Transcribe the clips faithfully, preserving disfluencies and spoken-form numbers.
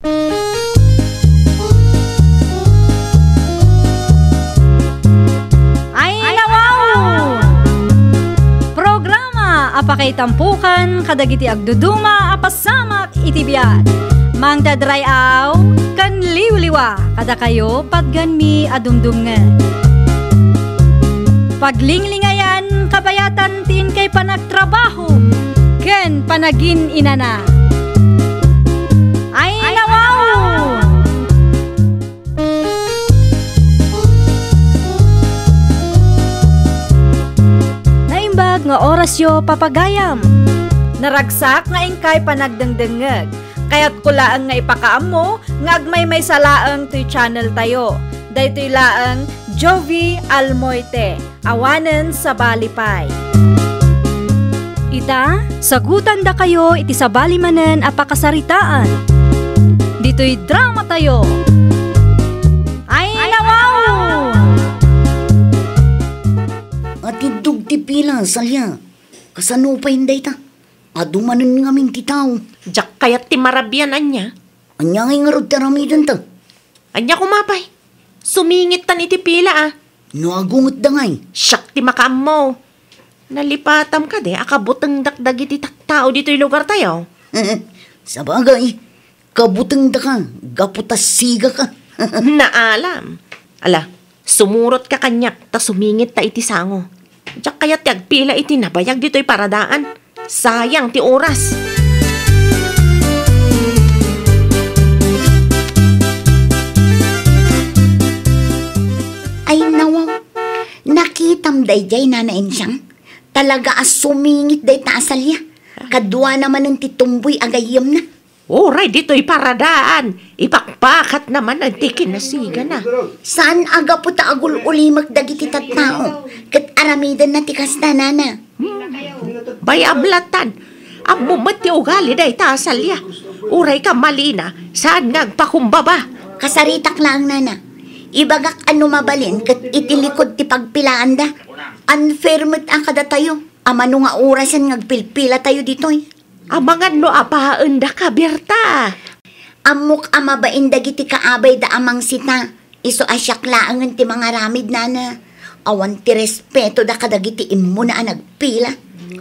Ayna wow! Programa a pakaitampukan kadagiti agduduma a pasamak iti biag. Mangdadray-aw ken liwliwa kadakayo patgenmi a dumdumngeg. Paglinglingayan kabayatan ti inkay panagtrabaho ken panagin-inana. Ayna wow! Naimbag nga orasyo, papagayam. Naragsak nga inkay panagdengdengngeg. Kayatko laeng nga ipakaammo nga agmaymaysa laeng toy channel tayo. Daytoy laeng Jovi Almoite. Awanen sabali pay. Ita, sagutandakayo iti sabali manen a pakasaritaan. Ditoy drama tayo. Ayna wow! Atiddog ti pila, Salia. Kasano pay dayta? Adu manen ngamin ti tao. Diak kayat ti marabian, ania? Ania ngay ngarud ti aramidenta? Ania koma pay? Sumingittan iti pila, a. No agungetda ngay? Siak ti makaammo. Nalipatam kadi a kabutengdak dagiti tattao ditoy lugartayo? Sabagay, kabutengdaka gapu ta sigaka. Naalam. Ala, sumurotka kaniak ta sumingitta iti sango. Diak kayat ti agpila iti nabayag ditoy paradaan. Sayang ti oras. Ayna wow, nakitam daydiay, Nana Ensyang? Talaga a sumingit dayta a Salia. Kaduana manen ti tumboy a gayyemna. Uray ditoy paradaan, ipakpakatna manen ti kinasigana. Saan a gapu ta agul-ulimek dagiti tattao ket aramidenna ti kasta, Nana. Hmm. Bay-am latta. Ammo met ti ugali dayta a Salia. Uray kammalina, saan nga agpakumbaba. Kasaritak laeng, Nana. Ibagak a no mabalin ket iti likud ti pagpilaanda. Unfair met a kadatayo. Amano nga orasen nga agpilpilatayo ditoy? Amangan no apaendaka, Berta. Ammok a mabain dagiti kaabayda a mangsita. Isu a siak laengen ti mangaramid, Nana. Awan ti respetoda kadagiti immuna a nagpila.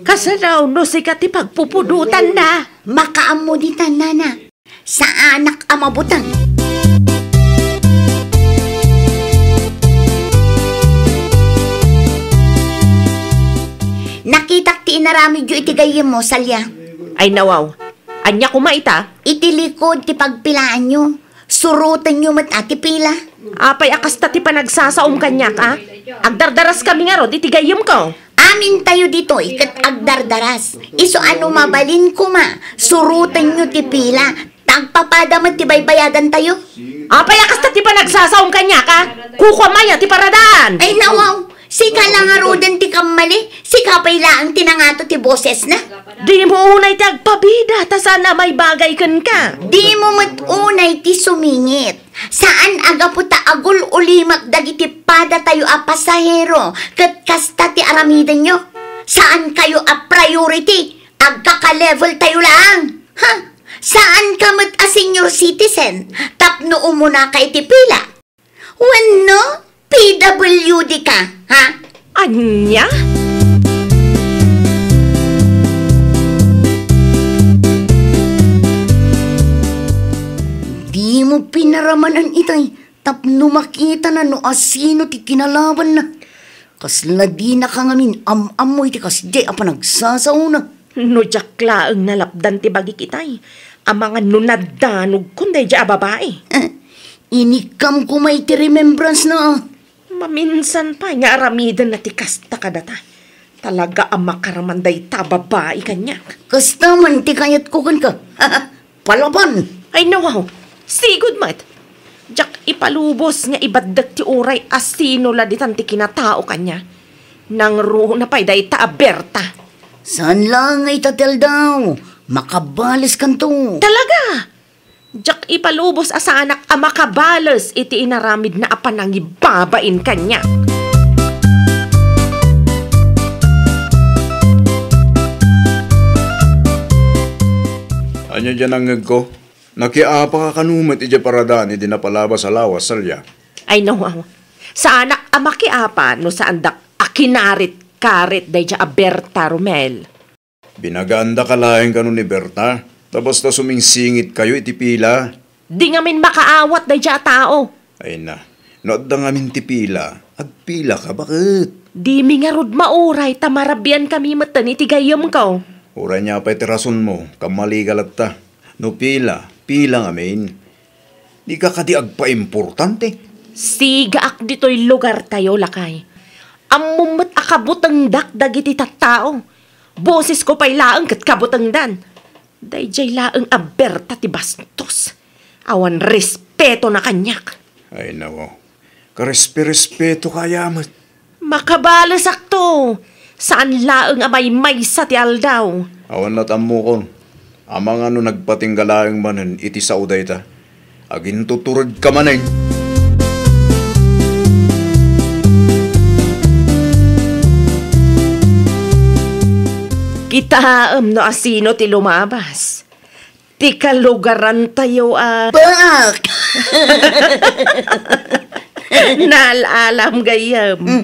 Kasano no sika ti pagpupudotanna? Makaammo ditan, Nana. Saanak a mabuteng. Nakitak ti inaramidyo iti gayyemmo, Salia. Ayna wow. Ania koma ita? Iti likud ti pagpilaanyo, surotenyo met a ti pila. Apay a kasta ti panagsasaom kaniak, a? Agdardaraskami ngarud iti gayyemko. Amintayo ditoy ket agdardaras. Isu a no mabalin koma, surotenyo ti pila. Ta agpapada met ti baybayadantayo. Apay a kasta ti panagsasaom kaniak, a? Kukuam aya ti paradaan? Ayna wow, sika la ngaruden ti kammali, sika pay laeng ti nangato ti bosesna. Dimo unay ti agpabida, ta saan a maibagay kenka. Dimo met unay ti sumingit. Saan a gapu ta agul-ulimek dagiti padatayo a pasahero ket kasta ti aramidenyo. Saankayo a priority, agkaka-level tayo laeng. Ha? Saanka met a senior citizen tapno umunaka iti pila? Wenno P W D ka, ha? Ania? Dimo pinaramanan itay tapno makitana no asino ti kinalabanna. Kasla dinaka ngamin am-ammo iti kasdiay a panagsasaona. No diak laeng nalapdan ti bagik itay, amangan no naddanogkon daydiay a babai. Eh, inikam koma iti remembrance na, a. Maminsan pay nga aramidenna ti kasta kadata. Talaga a makaraman dayta a babai kaniak. Kasta man ti kayatko kenka. Palaban! Ay, nawaw! Sigud met! Diak ipalubos nga ibaddek ti uray asino la ditan ti kinatao kaniak. Nangruna pay dayta a Berta. Saan laeng nga ita ti aldaw? Makabales kanto. Talaga! Diak ipalubos a saanak a makabales iti inaramidna a panangibabain kaniak. Ania diay nangngegko? Nakiapaka kano met idiay paradaan idi napalabas a lawas, Salia? Ay, no, aw. Saanak a makiapa no saandak a kinarit-karit daydiay a Berta, Romel. Binagaandaka laeng kano ni Berta, ta basta sumingsingitkayo iti pila. Di ngamin makaawat daydiay a tao. Ay na, no adda ngamin ti pila, agpilaka, baket? Dimi ngarud mauray ta marabiankami metten iti gayyemko. Uray ania pay ti rasonmo, kammalika latta. No pila, pila ngamin. Dika kadi agpaimportante? Sigaak ditoy lugartayo, lakay. Ammom met a kabutengdak dagiti tattao. Bosesko pay laeng ket kabutengdan. Daydiay laeng a Berta ti bastos. Awan respetona kaniak. Ay, nawaw. Karespe-respetoka aya met. Makabalesakto. Saan laeng a maymaysa ti aldaw. Awan lat ammokon. Amangan no nagpatingga laeng manen iti sao dayta. Agintuturedka manen. Kitaem no asino ti lumabas. Ti kalugarantayo a Bak! Naal-alam gayyem. Mm.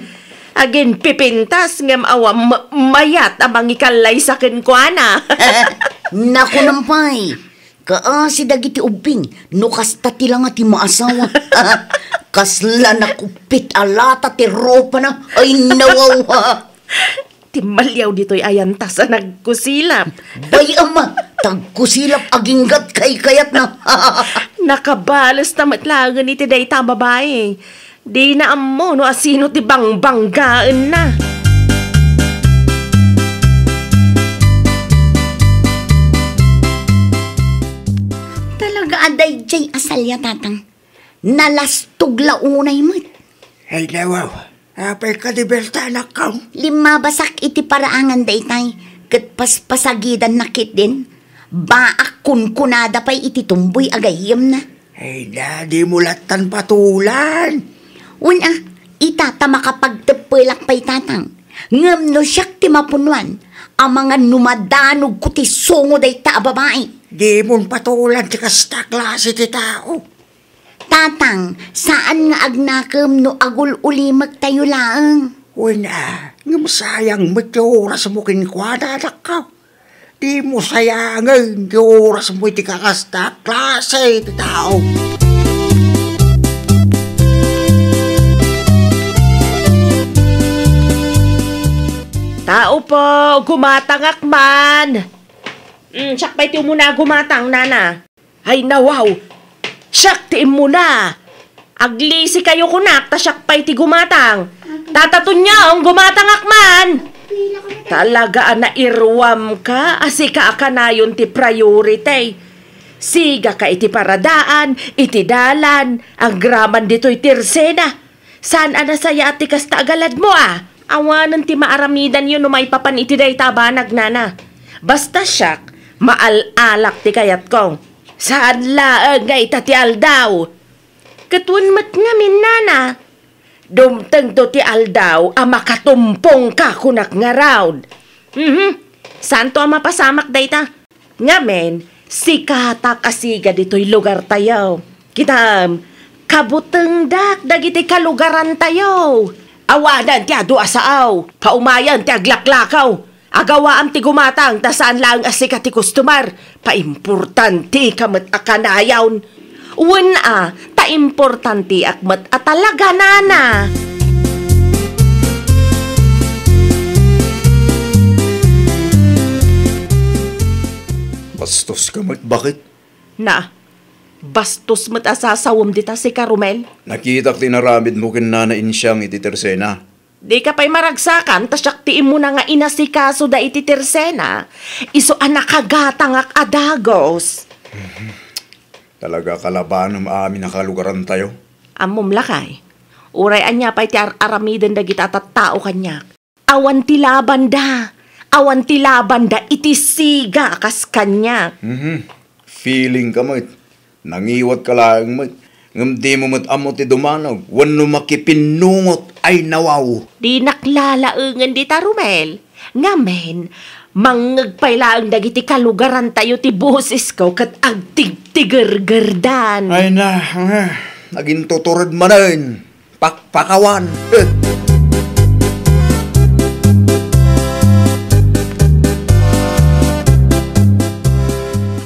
Aginpipintas ngem awan ma-, mayat a mangikallaysa kenkuana. Nakunam pay, kaasi dagiti ubbing, no kasta ti langa ti maasawa. Kasla nakuppit a lata ti ropana. Ay, nawawa. Timmaliaw ditoy ayantas a nagkusilap. Bay, ama, tagkusilap aginggat kaykayatna. Nakabalesta met laengen iti dayta a babai. Dina ammo no asino ti bangbanggaenna. Talaga a daydiay a Salia, Tatang. Nalastog la unay met. Ay, nawaw. Apay kadi Berta, anakko? Limmabasak iti paraangan daytay, ket paspasagidanna ketdin. Baak kunkunada pay iti tumboy a gayyemna. Ay na, dimo lattan patulan. Wen a, ita ta makapagteppelak pay, Tatang. Ngem no siak ti mapunuan, amangan no madanogko ti sungo dayta a babai. Dimon patulan ti kasta a klase ti tao. Tatang, saan nga agnakem no agul-ulimektayo laeng. Wen a, ngem sayang met ti orasmo kenkuana, anakko. Dimo sayangen ti orasmo iti kakasta a klase ti tao. Tao po, gumatangak man. Mm, siak pay ti umuna a gumatang, nana. Ay, nawaw! Siak ti immuna! Aglisikayo kunak, ta siak pay ti gumatang. Tata Tonyong, gumatangak man! Talaga a nairuamka a sika a kanayon ti priority. Sigaka iti paradaan, iti dalan, agraman ditoy tersena. Saan a nasayaat ti kasta a galadmo a? Awanen ti maaramidanyo no maipapan iti dayta a banag, nana. Basta siak, maal-alak ti kayatko. Saan laeng nga ita ti aldaw. Ket wen met ngamin, nana. Dumtengto ti aldaw a makatumpongka kunak ngarud. Mhm. Saanto a mapasamak dayta. Ngamin, sikatak a siga ditoy lugartayo. Kitam, kabutengdak dagiti kalugarantayo. Awanen ti adu a sao, paumayen ti aglaklakaw. Agawaam ti gumatang ta saan laeng a sika ti customer. Paimportantika met a kanayon. Wen a, ta importanteak met a talaga, nana. Bastos ka met, baket? Na, bastos met a sasawem dita sika, Romel. Nakitak ti inaramidmo ken Nana Insiang iti tersena. Dika pay maragsakan ta siak ti immuna nga inasikaso da iti tersena, isu a nakagatangak a dagus. Talaga a kalabanem amin a kalugarantayo. Ammom, lakay, uray ania pay ti ar-aramiden dagita a tattao kaniak, awan ti labanda, awan ti labanda iti siga a kas kaniak. Mhm. Feeling ka met. Nangiwatka laeng met, ngem dimo met ammo ti dumanaw wenno makipinnungot. Ay, nawaw! Dinak lalaengen dita, Romel. Ngamin, mangngeg pay laeng dagiti kalugarantayo ti bosesko ket agtigtig ti gergerdan. Ay na, ah, nagintutured manen. Pakpakawan. Eh.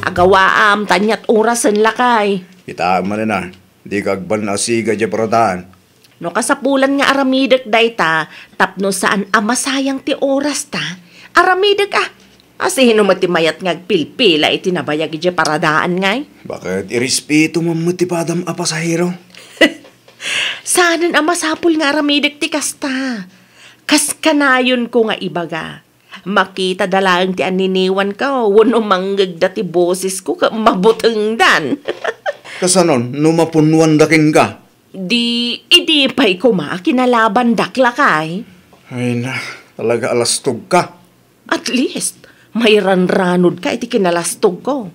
Agawaam, ta ania't orasen, lakay? Kitaem manen a, dika agban-asiga idiay paradaan. No kasapulan nga aramidek dayta, tapno saan a masayang ti orasta, aramidek a. A, sino met ti mayat nga agpilpila iti nabayag idiay paradaan ngay? Baket irespetom met ti padam a pasahero? Saanen a masapul nga aramidek ti kasta. Kas kanayonko nga ibaga, makita da laeng ti anniniwanko wenno mangngegda ti bosesko ket mabutengdan. Kasanon no mapunnoanda kenka? Di, idi pay koma a kinalabandak, lakay. Ay na, talaga a lastogka. At least, mairanranodka iti kinalastogko.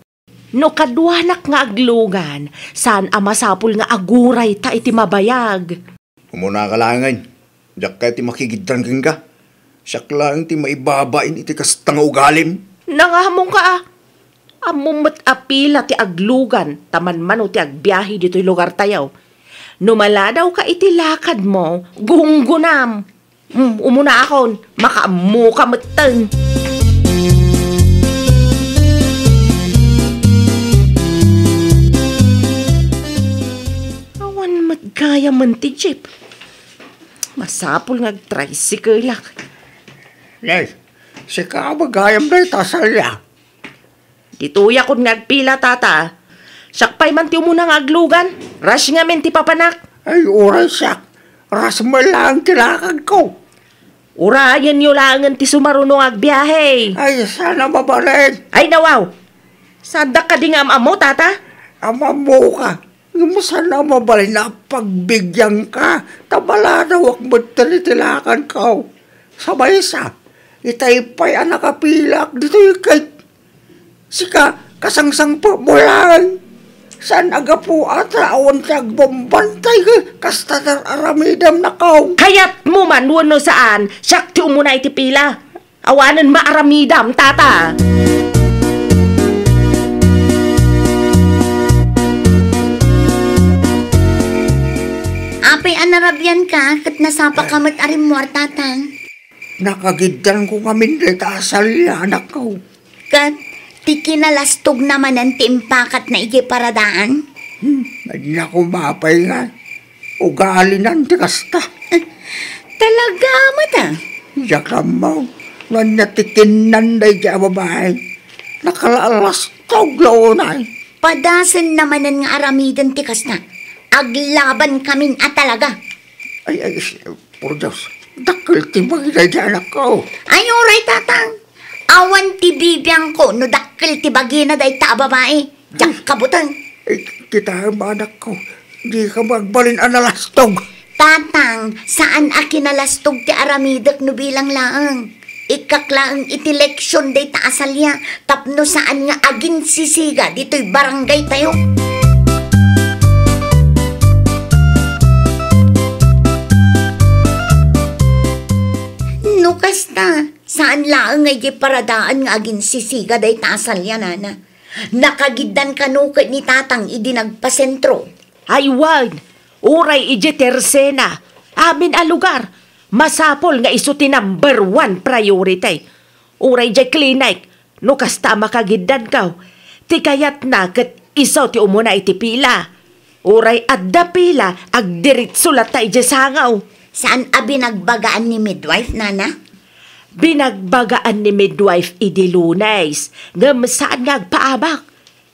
No kaduanak nga aglugan, saan a masapul nga agurayta iti mabayag. Umunaka laengen. Diak kayat ti makigiddan kenka. Siak laeng ti maibabain iti kasta nga ugalim. Nangamongka a. Ammom met a pila ti aglugan ta manmano ti agbiahe ditoy lugartayo. No maladawka iti lakadmo, gunggonam. Hmm, umunaakon, makaammoka metten. Awan met gayamen ti jeep. Masapul nga agtricycle-ak. Nay, sika a gayam dayta a salia. Ditoyakon nga agpila, tata. Siak pay man ti umuna nga aglugan. Rush ngamin ti papanak. Ay, uray siak. Rush met laeng ti lakadko. Urayenyo laengen ti sumaruno nga agbiahe. Ay, saan a mabalin. Ay, nawaw. Saandak kadi nga am-ammo, tata? Am-ammoka. Ngem saan a mabalin a pagbigyanka, ta maladawak metten iti lakadko. Sa maysa, itay pay a nakapilaak ditoy ket sika, kasangsangpetmo laeng. Saan a gapu a ta awan ti agbambantay, kasta ar-aramidem nakaw. Kayatmo man wenno saan, siak ti umuna iti pila. Awanen maaramidam, tata. Apay a narabianka ket nasapaka met a rimmuar, tatang? Nakagiddanko ngamin dayta a salia, anakko. Ket ti kinalastogna manen ti impakatna idiay paradaan? Hmm, ania koma pay nga. Ugalinan ti kasta. Talaga met a? Diak ammo no ania ti kinnan daydiay a babai. Nakalastog la unay. Padasenna manen nga aramiden ti kasta. Aglabankamin a talaga. Ay, ay, por Dios, dakkel ti bagi daydiay anakko. Ay, uray, tatang. Awan ti bibiangko no dakkel ti bagina dayta a babai. Diak kabuteng. Eh, kitaem, anakko, dika agbalin a nalastog. Tatang, saan a kinalastog ti aramidek no bilang laeng. Ikkak laeng iti leksion dayta a salia tapno saan nga aginsisiga ditoy barangaytayo. No kasta, saan laeng nga idiay paradaan nga aginsisiga dayta a salia, nana. Nakagiddan kano ket ni tatang idi nagpasentro. Ay wen, uray idiay tersena, amin a lugar, masapul nga isu ti number one priority. Uray idiay klinik, no kasta a makagiddanko, ti kayatna ket isu ti umuna iti pila. Uray adda pila, agdiritso latta idiay sangaw. Saan a binagbagaan ni midwife, nana? Binagbagaan ni midwife idi Lunes, ngem saan nga agpaabak.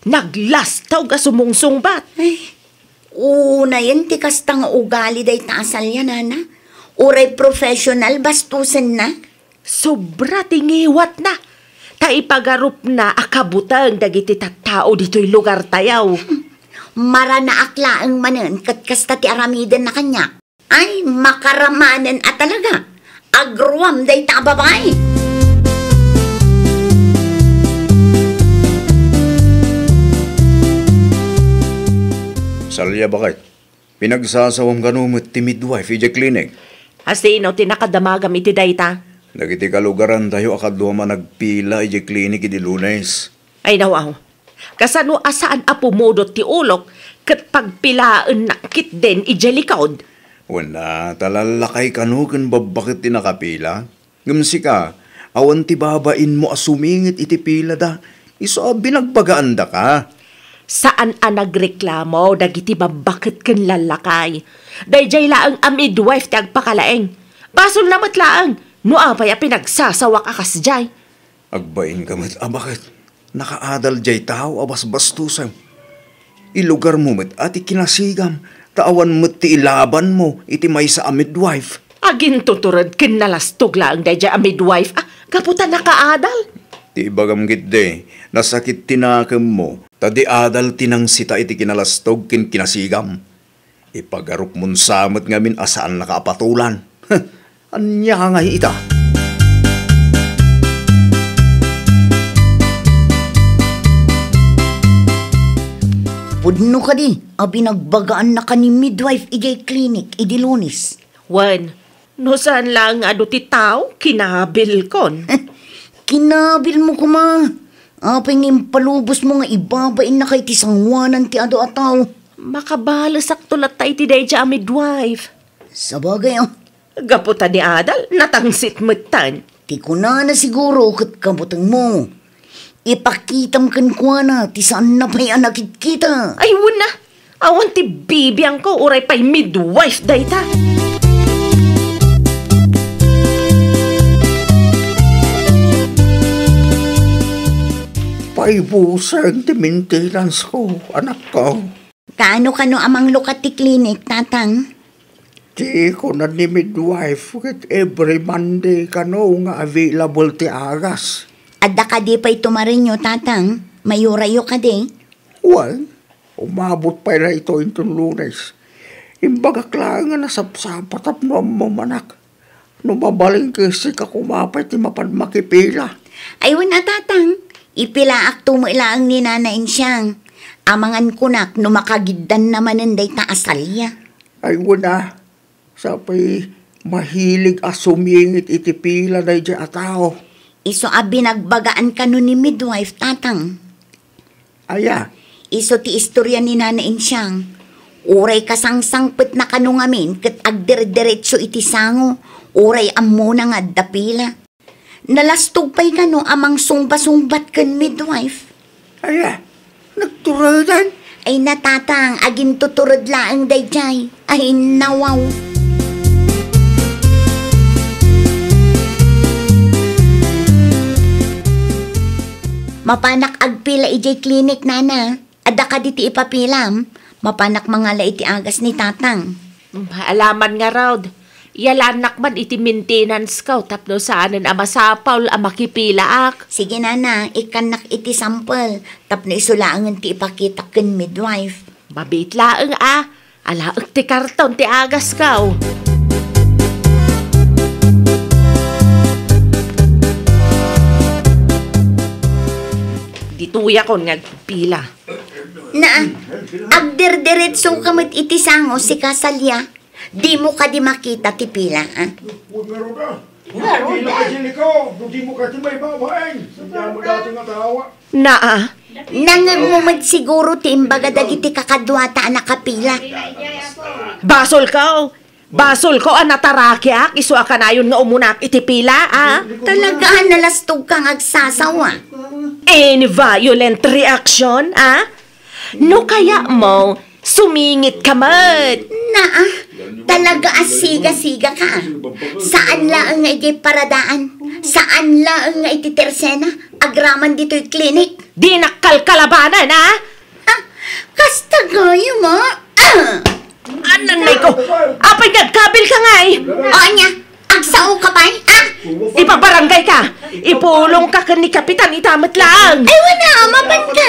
Naglastog a sumungsungbat. Ay, unayen ti kasta nga ugali dayta a salia, nana. Uray professional, bastusenna. Sobra ti ngiwatna, ta ipagarupna a kabuteng dagiti tattao ditoy lugartayo. Maranaak laeng manen ket kasta ti aramidenna kaniak. Ay, makaramanen a talaga. Agruam dayta a babai. Salia, baket. Pinagsasawam kano met ti midwife idiay klinik? A sino ti nakadamagam iti dayta? Dagiti kalugarantayo a kaduam a nagpila idiay klinik idi Lunes. Ay, nawaw. Kasano a saan a pumudot ti ulok ket pagpilaennak ketdin idiay likod? Wen a, ta lallakay kano ken babbaket ti nakapila. Ngem sika, awan ti babainmo a sumingit iti pilada, isu a binagbagaandaka. Saan a nagreklamo dagiti babbaket ken lallakay. Daydiay laeng a midwife ti agpakalaeng. Basolna met laeng no apay a pinagsasawak a kasdiay. Agbainka met a baket. Nakaadal diay tao a basbastosem. Ilugarmo met a ti kinasigam, ta awan met ti ilabanmo iti maysa a midwife. Agintutured ken nalastog laeng daydiay a midwife a gapu ta nakaadal. Ti ibagam ketdi, nasakit ti nakemmo, ta di adal ti nangsita iti kinalastog ken kinasigam. Ipagarupmon sa met ngamin a saannaka a patolan. Ania ngay ita? Pudno kadi a binagbagaannaka ni midwife idiay klinik idi Lunes? Wen, no saan laeng nga adu ti tao, kinabilkon. Kinabilmo koma. Apay nga impalubosmo nga ibabainnaka iti sangoanan ti adu a tao? Makabalesakto latta iti daydiay a midwife. Sabagay, ah. Gapu ta ni adal, natangsit metten. Ti kunana siguro ket kabutengmo. Ipakitam kenkuana ti saanna pay a nakitkita. Ay, wen a. Awan ti bibiangko, uray pay midwife dayta. Paibuseng ti maintenance ko, anakko. Kaano kano a manglukat ti klinik, Tatang? Ti kuna ni midwife ket every Monday kano nga available ti agas. Adda kadi pay tumarenyo, Tatang? Mayurayo kadi? Wen, umabot pay daytoy inton Lunes. Imbagak laeng a nasapsapa tapno ammom, anak. No mabalin ket sika koma pay ti mapan makipila. Ay, wen a, Tatang, ipilaakto met laeng ni Nana Insiang. Amangan kunak no makagiddanna manen dayta a salia. Ay, wen a, sapay mahilig a sumingit iti pila daydiay a tao. Isu a binagbagaan kano ni midwife, Tatang. Aya? Isu ti istorya ni Nana Insiang. Uray kasangsangpetna kano ngamin ket agderderetso iti sango, uray ammona nga adda pila. Nalastog pay kano a mangsungba-sungbat ken midwife. Aya? Nagturedan? Ay, na, Tatang, agintutured laeng daydiay. Ay, nawaw. Mapanak agpila idiay klinik, Nana. Adda kadi ti ipapilam? Mapanak mangala iti agas ni Tatang. Alaman ngarud, yalannak man iti maintenance ko tapno saanen a masapul a makipilaak. Sige, Nana, ikkannak iti sampel tapno isu laengen ti ipakitak ken midwife. Mabiit laeng a, alaek ti karton ti agas ko. Ditoyakon nga agpila. Naa, agderderetso ka met iti sango, sika salia. Dimo kadi makita ti pila, a? Ngarud, a. Ngarud, a. Pila ka sili ko, dimo kadi maibabain. Saan mo dati nga tawa? Naa. Nangngegmo met siguro ti imbaga dagiti kakaduata a nakapila. Basol ka, o. Basol ko a natarakiak isu a kanayon nga umunak iti pila, a? Talaga a nalastog ka nga agsasawa. Any violent reaction, a? No kayatmo, sumingit ka met. Naa, talaga a siga-siga ka. Saan laeng nga idiay paradaan. Saan laeng nga iti tersena. Agraman ditoy klinik. Dinak kalkalabanan, a? Ah, kasta gayam, a? Ah! Ananay ko! Apay nga agkabil ka ngay? O, ania? Agsao ka pay, a? Ipabarangay ka! Ipulong ka ken ni Kapitan ita met laeng! Ay, wen a, mapan ka!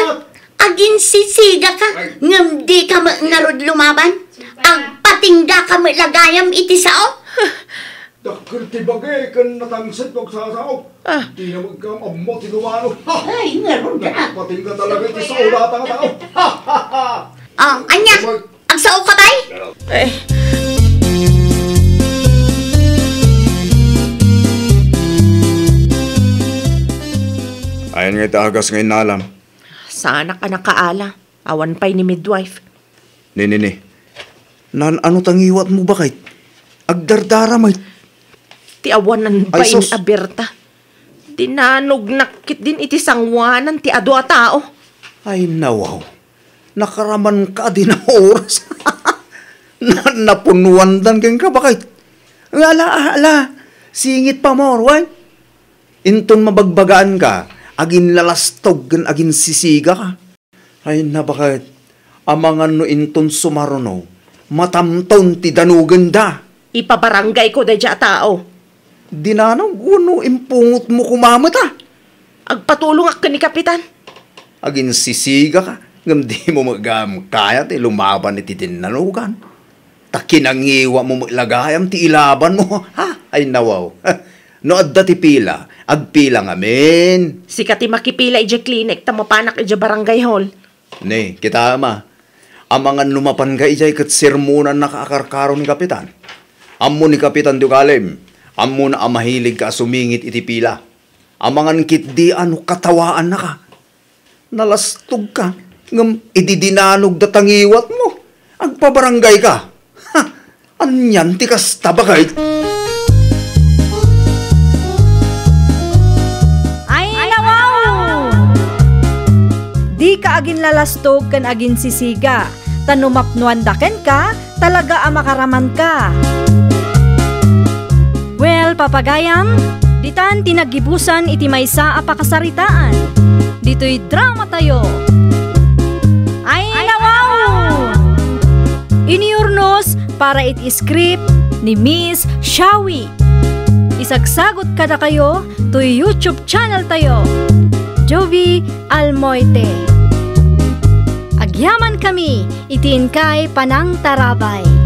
Aginsisiga ka, ngem di ka met ngarud lumaban? Agpatingga ka met la gayam iti sao? Dakkel ti bagi ken natangsit no agsasao. Ah. Di na magkam-, ammo ti dumano. Ha! Ay, ngarud ka. Nagpatingga talaga iti sao data nga tao. Ha, ha, ha. O, ania? Agsao ka pay? Eh. Ayan nga iti agas nga inalam. Saanak a nakaala. Awan pay ni midwife. Ne, ne, ne. Naan-ano ta ngiwatmo, baket? Agdardara met. Ti awanan Ay, bain sus. A Berta. Dinanognak ketdin iti sangoanan ti adu a tao. Ay, nawaw. Nakaramanka a di na oras. Na-, napunuandan kenka, baket? Ala, ala. Singit pay, wen? Inton mabagbagaanka, aginlalastog ken aginsisigaka. Ay, nabaket, amangan no inton sumaruno, matamton ti danogenda. Ipabaranggayko daydiay a tao. Dinanog wenno impungotmo koma met, a? Agpatulongak ken ni Kapitan. Aginsisigaka, ngem dimo met gayam kayat ti lumaban iti dinnanogan. Ta kinangiwatmo met la gayam ti ilabanmo. Ha? Ay, nawaw. No adda ti pila, agpila ngamin. Sika ti makipila idiay clinic ta mapanak idiay barangay hall. Ne, kitam a. Amangan no mapanka idiay ket sermonannaka a karkaro ni Kapitan. Ammo ni Kapitan ti ugalim. Ammona a mahiligka a sumingit iti pila. Amangan ketdi a no katawaannaka. Nalastogka, ngem idi dinanogda ta ngiwatmo, agpabaranggayka. Ha! Anian ti kasta, baket? Ay, nawaw! Dika aginlalastog ken aginsisiga, ta no mapnuanda kenka, talaga a makaramanka. Well, papagayam, ditan ti naggibusan iti maysa a pakasaritaan. Ditoy drama tayo. Ay, nawaw! Iniurnos para iti script ni Miss Shawi. Isagsagot kadakayo toy YouTube channel tayo, Jovi Almoite. Agyaman kami iti inkay panangtarabay.